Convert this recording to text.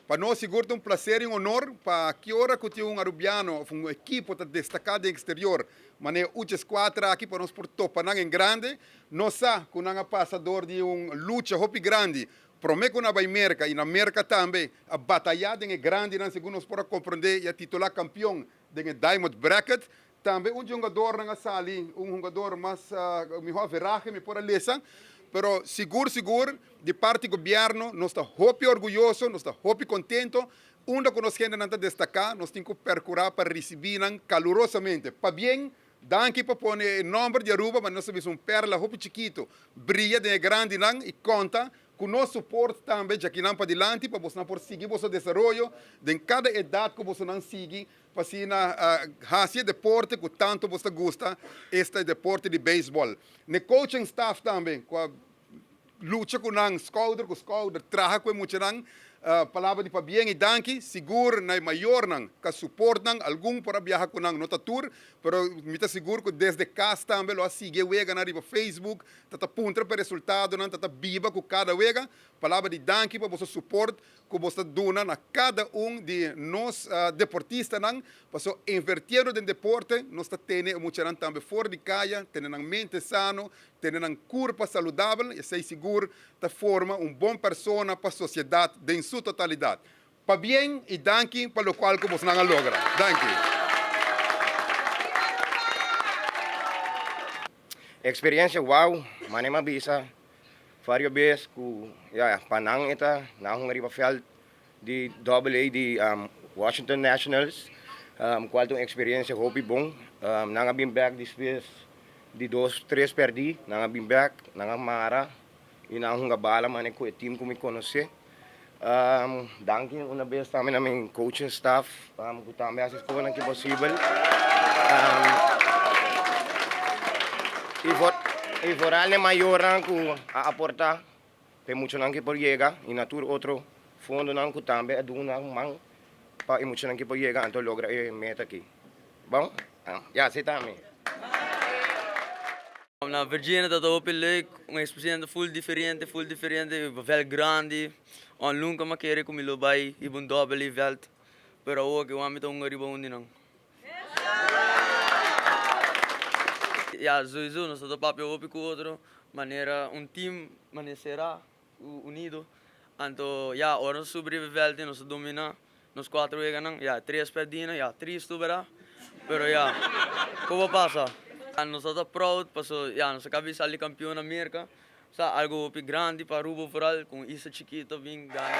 Pa nos sigur ta un placer y un honor pa ki ora cu tin un Arubiano of un ekipo ta destaca den exterior manera Uche Squadra aki pa nos por topa nan en grande. Nos sa cu nan a pasa door di un lucha hopi grandi prome cu nan a bay Merca y na Merca tambe a bataya den e grandinan segun nos por a comprende y a titula campeon den e Diamond Bracket. Tambe un djungadornan a sali, un hungador mas miho averahe mi por a lesa, pero sigur sigur di parti gobierno nos ta hopi orguyoso, nos ta hopi contento, unda cu nos hendenan ta destaca nos tin cu percura pa ricibi nan calurosamente. Pabien, danki pa pone e nomber di Aruba, ma nos ta bisa un perla hopi chikito briya den e grandinan y conta Ku nos suport tambe djakinan padilanti pa bosonan por sigui boso desaroyo den kada edat ku bosonan sigui pa asina hasi e deporte ku tantu bos ta gusta, esta e deporte di beisbòl. N'e coaching staff tambe ku a lucha ku nan skouder ku skouder traha ku e muchanan. Palabra di pabien i danki sigur na e mayornan ku a suport nan, algun por a biaha ku nan, no ta tur, pero mi ta sigur ku desde kas tambe lo a sigui e weganan riba Facebook, Ta ta puntra pa e resultadonan, ta ta biba ku kada wega. Palabra di danki pa boso suport ku boso ta duna na kada un di nos deportistanan. Paso invertiendo den deporte nos ta tene e muchanan tambe for di kaya, tene nan mente sano, tene nan kurpa saludabel. Esei sigur ta forma un bon persona pa sosiedat den su totalidat. Pabien y danki pa locual cu bosnan a logra. Danki. Experiencia wow, mane m'a bisa vario bes cu ya pa nan e ta nan hunga riba veld di Double A di Washington Nationals cual ta un experiencia hopi bon. Nan a bin bek despues di dos tres perdi nan a bin bek nan a mara y nan a hunga bala mane cu e team cu mi conoce. Danki una bes tambe na mi coaching staff cu tambe haci esconan ki posibel. Y vooral e mayornan cu a aporta pa e muchanan ki por yega y na tur otro fondonan cu tambe a duna man pa e muchanan ki por yega anto logra e meta aki. Bon? Ya, así ta mi. Na Virginia ta hopi leuk, un experiencia full diferente, full diferente, veld grandi, on nunca mi a kere cu mi lo bay riba un dobbel veld, pero awor cu mi ta hunga riba un di nan. Ya, sowieso nos ta papia hopi cu otro, manera un team, manera cera, unido, anto ya ora nos subi riba e veld nos ta domina. Nos cuatro weganan, ya, tres perdina, ya, tristo, berdad? Pero ya, como pasa? Nos ta proud paso, ya, nos a caba di sali campeon na Merca, sa algo hopi grandi pa Aruba vooral, cu un isla chikito bin gana.